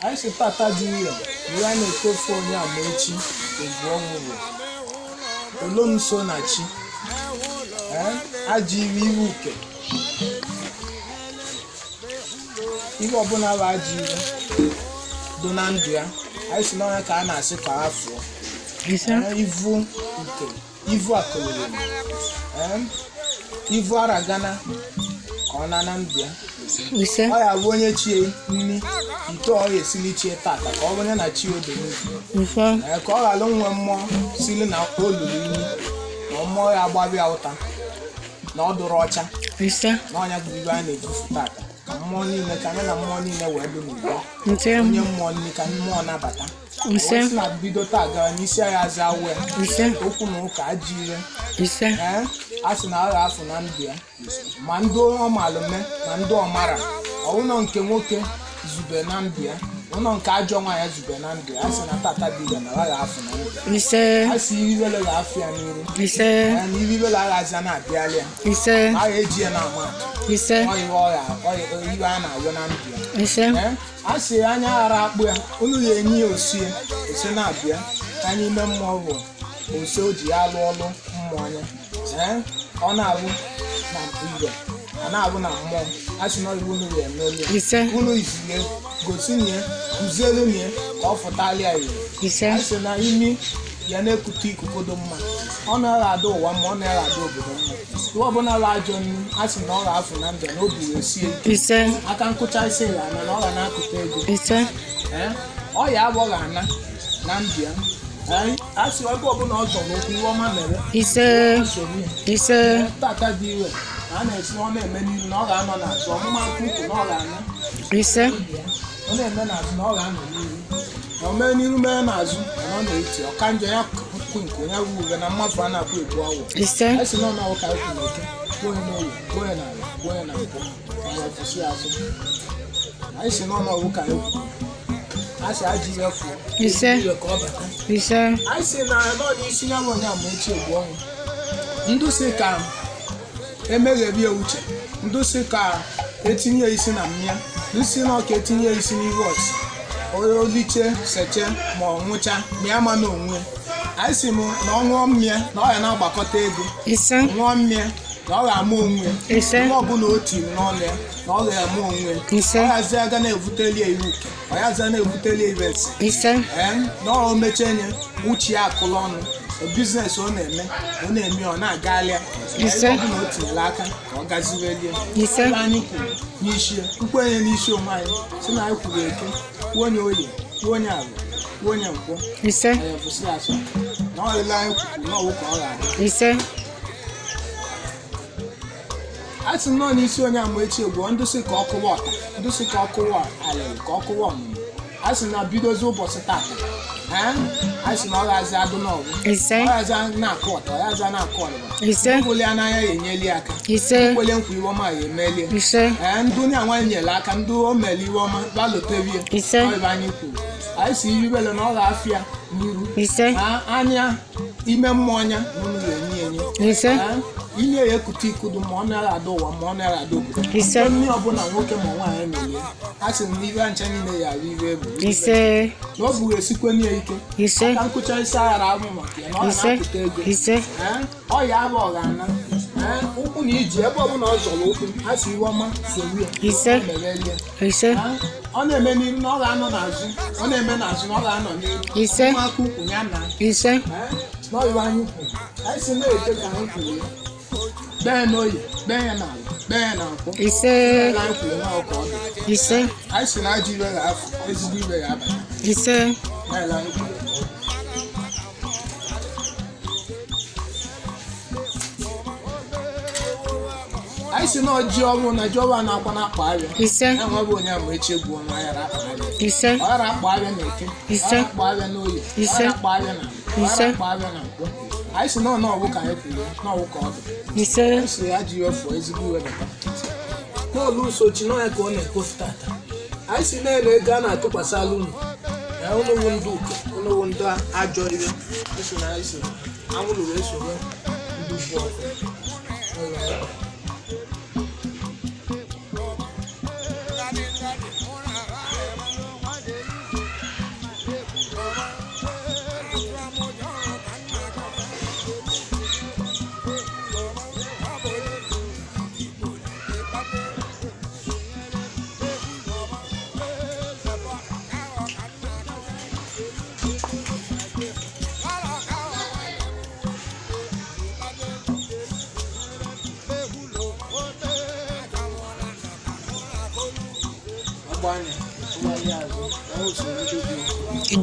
Anyị si tata dị ire wee a na-etofu onye Amaechi Egwuọnwụ bụ olomso na chi. Ee, ajọ iwe, iwe uke, ihe ọbụla bụ ajọ iwe dị na ndụ ya, anyị si n'ọnya ka a na-asị ka ha fụọ. Ise. Ee, ivu uke, ivu akụlụrụ, ee, ivu aragana ka ọ na na ndụ ya. Ise. Ọ ya bụ onye chie nni ite ọ ya esili chie tata ka ọ bụrụ na chi odo n'izu. Ise. Ee, ka ọ ghara nwe mmụọ sili na olulu inyi na mmụọ ya agbabịa ụta na ọ dụrụ ọcha. Ise. Na ọnya bụ ibe a na-ebufu tata ka mmụọ niile, ka anyị na mmụọ niile wee dị n'udo. Ise. Onye mmụọ nni ka mmụọ nabata. Ise. Wee sị na bido taa gara n'isi anyị aza awụ ya. Ise. Okwu na ụka, ajọ ire. Ise. Ee, a sị na ọ ga-afụ na ndụ ya, ma ndị ọmalụme ma ndị ọmara ọwụnọ nke nwoke zube na ndụ ya, ụnọ nke ajọ nwaanyị zube na ndụ ya, a sị na tata biga na ọ ga-afụ na ndụ ya. Ise. A sị iribele ga-afụ ya n'iru. Ise. Ee, na iribele aghazi na-abịalị ya. Ise. Na a ga-eji ya na-ama atụ. Ise. Ọ ihe ọ ya ọ ihe a na-ayọ na ndụ ya. Ise. Ee, a sị anya ghara akpụ ya, unu ya enyi ya osie ose na-abịa anya ime mmụọ bụ ose o ji ya alụ ọlụ mmụọ anya. Ee, ọ na-abụ na igwe ọ na-abụ na mmụọ, a sị na ọ iwu unu ya emelu ya. Ise. Unu izie gosi ya, kụzielu ya ka ọ fụtalịa ya. Ise. A sị na imi ya na-ekute ikuku dị mma, ọ naghị ada ụwa mma, ọ naghị ada obodo mma. Ihe ọbụla bụ ajọ nnu, a sị na ọ ga-afụ na ndụ na obi wee sie ike. Ise. Aka nkụcha isi ya ana na ọ ga na-akụta ego. Ise. Ee, ọ ya abụ ọ ga-ana na ndụ ya. Ee, a sị ebe ọbụla ọ zọrọ okwu, ihe ọma mere. Ise. Soro ya. Ise. Tata dị ire na a na-esi ọ na-eme n'iru na ọ ga-anọ n'azụ, ọmụma aka ukwu na ọ ga-ana. Ise. Ọ na-eme n'azụ na ọ ga-anọ n'iru, na o mee n'iru mee n'azụ na ọ na-eti ọka njọ ya kwu nke onye bụ ube na mmafu a na-akwụ egbu awọ. Ise. A sị na ọ na-awụ ka ekwu n'eke, kwuo onye n'oyi, kwuo onye n'ala, kwuo onye na nkwụ ma ọ fụsị azụ. Anyị sị na ọ na-awụ ka ekwu, a sị ajọ ihe fụọ. Ise. Ihe ka ọ bata. Ise. Anyị sị na nọ n'isi ya bụ onye Amaechi Egwuọnwụ, ndụ si ka emeghebi uche, ndụ si ka etinye isi na mmịa, ndụ si na ọka etinye isi n'ihe ọsị oliche seche ma ọ nwụcha ma ya ma na onwe. Anyị sị m na ọ ṅụọ mmịa na ọ ya na-agbakọta ego. Ise. Ṅụọ mmịa na ọ ga-ama onwe. Ise. Ihe ọbụla o tiri n'ọnụ ya na ọ ga-ama onwe. Ise. Ọ yazi aga na-evuteli ya iwu uke, ọ yazi na-evuteli ya ibe nsị. Ise. Ee, na ọ mechie nye uche ya akụla ọnụ, business ọ na-eme, ọ na-eme, ọ na-agalịa. Ise. Ebe ọbụla o tinyere aka ka ọ gaziwelie. Ise. Ebe anyị kwuru n'isi ya, nkwenye n'isi onwe anyị, si na anyị kwuru eke, kwuo onye oyi, kwuo onye agwa, kwuo onye nkwọ. Ise. Anyị kwụsị asọ na ọlịla anyị kwuru na ọwụ ka ọ ga-adị. Ise. A sị nnọọ n'isi onye Amaechi Egwu, ndụ sị ka ọ kụwa ọta, ndụ sị ka ọ kụwa alịrị, ka ọ kụwa ọmụmụ, a sị na bidozi ụbọchị tata. Ee, a sị na ọ gazi adụ n'ọgwụ. Ise. Ọ gazi na-akụ ọta, ọ gazi na-akụ ọlịba. Ise. Nkwụli ya n'anya ya enyeli aka. Ise. Nkwele nkwa iwe ọma ya emelie. Ise. Ee, ndụ ndị anwa nyere aka, ndị o mere iwe ọma baloterie. Ise. Ọ ebe anyị kwuru, anyị si iribele na ọ ga-afịa n'iru. Ise. Na anya ime mmụọ anya na unu ga-enye enye. Ise. Ee, inye ya ekute ikudu, ma ọ naghị ada ụwa, ma ọ naghị ada obodo. Ise. Nri ọbụla nwoke ma nwaanyị merie, a sị m na ibe ncha niile ya arụ ibe ebu Ise. na ọ bụrụ esikwe ya ike. Ise. Aka nkụcha isi aghara abụ maka ya na ọ Ise. na-apụta ego. Ise. Ee, ọ ya abụ ọ ga-ana. Ee, ụkwụ na iji ebe ọbụla ọ zọrọ ụkwụ, a sị iwe ọma soro ya. Ise. Merelie. Ise. Ee, ọ na-eme n'iru na ọ ga-anọ n'azụ, ọ na-eme n'azụ na ọ ga-anọ n'iru. Ise. Ụmụaka ukwu ya na Ise. n'ọyịwa anyị kwuru, anyị si na-ete ka anyị kwuru ya, kpee ya n'oyi, kpee ya n'ala, kpee ya na nkwụ. Ise. Ele anyị kwuru nwa ọka ọ dị. Ise. Anyị si na ajọ iwe ga-afụ, ezigbo iwe ga-abata. Ise. Na-ele anyị kwuru. Anyị si na ọjị ọrụ na ji ọrụ a na-akwa na-akpa arịa. Ise. Ya nwa bụ onye Amaechi Egwuọnwụ aghara akpa arịa. Ise. Ọ ghara akpa arịa na eke. Ise. Ọ ghara akpa arịa n'oyi. Ọ Ise. ghara akpa arịa na ọ Ise. ghara akpa arịa na nkwọ. Anyị si na ọ n'ọwụ ka anyị kwuru, n'ọwụ ka ọ dị. Ise. Anyị si ya ji efu ezigbo iwe bata n'olu usochi n'ọnya ka ọ na-ekofu tata. Anyị si na-ele ego a na-atụkwasị ala unu na unu wụ ndị uke, unu wụ ndị ajọ iwe. Anyị si na anyị si anwụrụ wee soro ndị bụ ọkụ.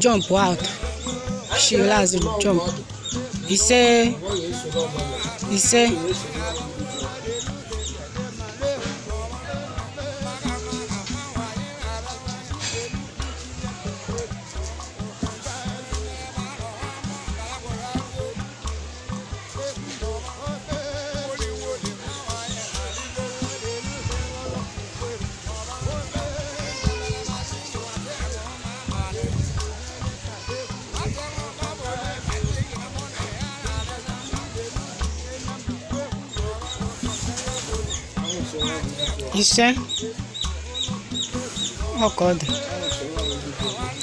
Jump out. Shila azụ jump. Ise. Ise. Ise. Ọ ka ọ dị.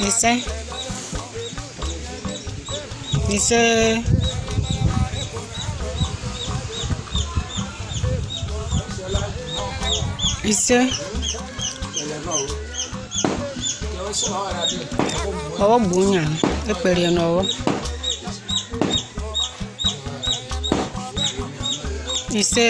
Ise. Ise. Ise. Ọwọ́ gbuo onye ahụ. Ekpere ya n'ọwọ́. Ise.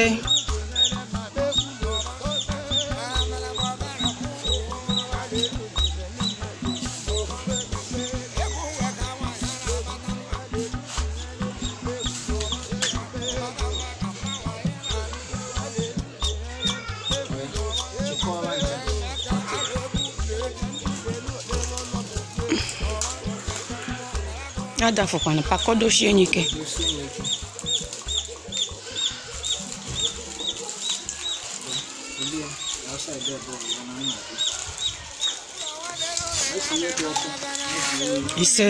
Adafụkwana pakọdochie ya ike. Ise.